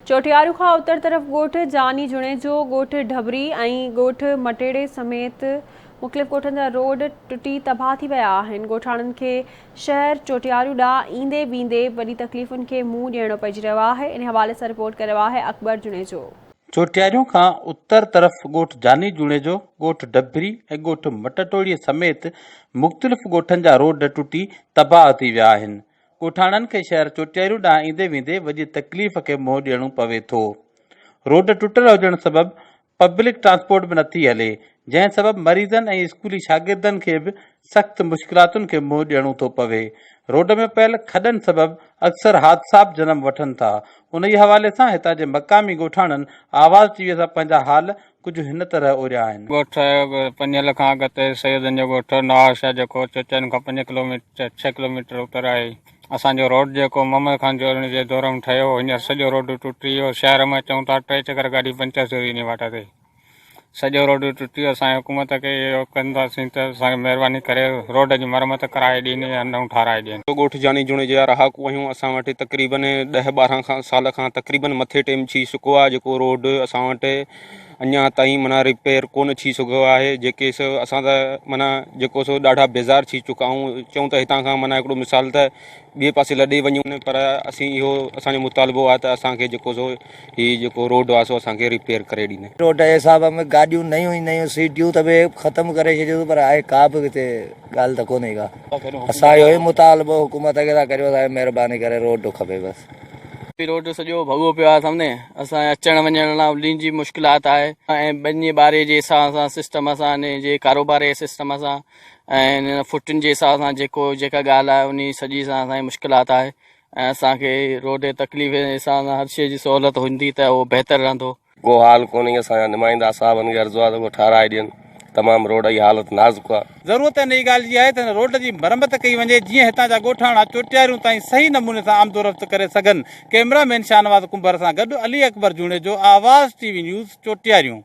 چوٽياريون کان اتر طرف ڳوٺ جاني جوڻيجو، ڳوٺ ڍٻري ۽ ڳوٺ مٽيڙي سميت مختلف ڳوٺن جا روڊ ٽٽي تباهه ٿي ويا آهن. ڳوٺاڻن کي شهر چوٽياريون ڏانهن ايندي ويندي وڏي تڪليفن کي منهن ڏيڻو پئجي رهيو آهي. ان حوالي سان رپورٽ ڪري رهيو آهي اڪبر جوڻيجو. چوٽياريون کان اتر طرف ڳوٺ جاني جوڻيجو، ڳوٺ ڍٻري ۽ ڳوٺ مٽٽوڙي سميت مختلف ڳوٺن جا روڊ ٽٽي تباهه ٿي ويا آهن. ڳوٺاڻن کي شهر چوٽياريون ڏانهن ايندي ويندي وڏي تڪليف کي منهن ڏيڻو پوي ٿو. روڊ ٽٽل هجڻ سبب پبلڪ ٽرانسپورٽ به نٿي هلي، جنهن سبب مريضن ۽ اسڪولي شاگردن کي به سخت مشڪلاتن کي منهن ڏيڻو ٿو پوي. روڊ ۾ پيل کڏن سبب اڪثر حادثا به جنم وٺن ٿا. انهي حوالي سان هتان جي مقامي ڳوٺاڻن آواز ٽي وي سان پنهنجا حال ڪجهه هن طرح اوريا آهن. ڳوٺ پنجل کان اڳتي سيدن جو ڳوٺ نوابشاهه جيڪو چوچن کان پنج ڪلوميٽر ڇهه ڪلوميٽر اتر آهي. اسان جو روڊ جيڪو محمد خان جوڻيجي جي دور ۾ ٺهيو هو هينئر سڄو روڊ ٽٽي ويو شهر ۾ اچون ٿا ٽي چڪر گاڏي پنچر ٿي وئي انهي واٽ تي سڄو روڊ ٽٽي ويو اسان جي حڪومت کي اهو ڪنداسين ته اسان کي مهرباني ڪري روڊ جي مرمت ڪرائي ڏين يا نئون ٺهرائي ڏين. ڳوٺ جاني جوڻيجي جا رهاڪو آهيون اسان وٽ تقريبن ڏهه 12 کان سال کان تقريبن مٿي ٽيم ڇي چڪو آهي جيڪو روڊ اسان وٽ اڃا تائين معنيٰ رپيئر ڪونه ٿي سگهيو آهي جيڪي سو اسان ته معنيٰ جيڪو سو ڏاڍا بيزار ٿي چڪا آهيون چئون ته هتان کان معنيٰ هڪڙو مثال ته ٻئي پاسي لڏي وڃون پر اسين اهو اسانجو مطالبو آهي ته اسانکي جيڪو سو هي جيڪو روڊ آهي سو اسانکي رپيئر ڪري ڏين. روڊ جي حساب ۾ گاڏيون نيون ئي نيون سيٽيون ته به ختم ڪري ڇڏيون پر آهي ڪا به هتي ڳالهه ته ڪونهي ڪا اسان اهو ئي مطالبو حڪومت کي ٿا ڪريون اسان کي مهرباني ڪري روڊ کپي بس. هي روڊ سڄو ڀڳو پيو آهي سامني اسان جي اچڻ وڃڻ لاء انهن جي مشڪلات آهي ۽ ٻني ٻاري جي حساب سان سسٽم سان انهي جي ڪاروبار جي سسٽم سان ۽ انهن ڦٽين جي حساب سان جيڪو جيڪا ڳالهه آهي انهي سڄي سان اسان جي مشڪلات آهي ۽ اسان کي روڊ جي تڪليف جي حساب سان هر شيء جي سهولت هوندي ته اهو بهتر رهندو. ڪو حال ڪونهي اسان جا نمائندا صاحبن کي عرض آ ته اهو ٺهرائي ڏين تمام روڊ جي حالت نازڪ آ. ضرورت انهي ڳالهه جي آهي ته هن روڊ جي مرمت ڪئي وڃي جيئن هتان جا ڳوٺاڻا چوٽياريون تائين صحيح نموني سان آمدورفت ڪري سگهن. ڪئميرا مين شاهنواز ڪنڀر سان گڏ Ali Akbar Junejo, Awaz T V news, Chotiariyon.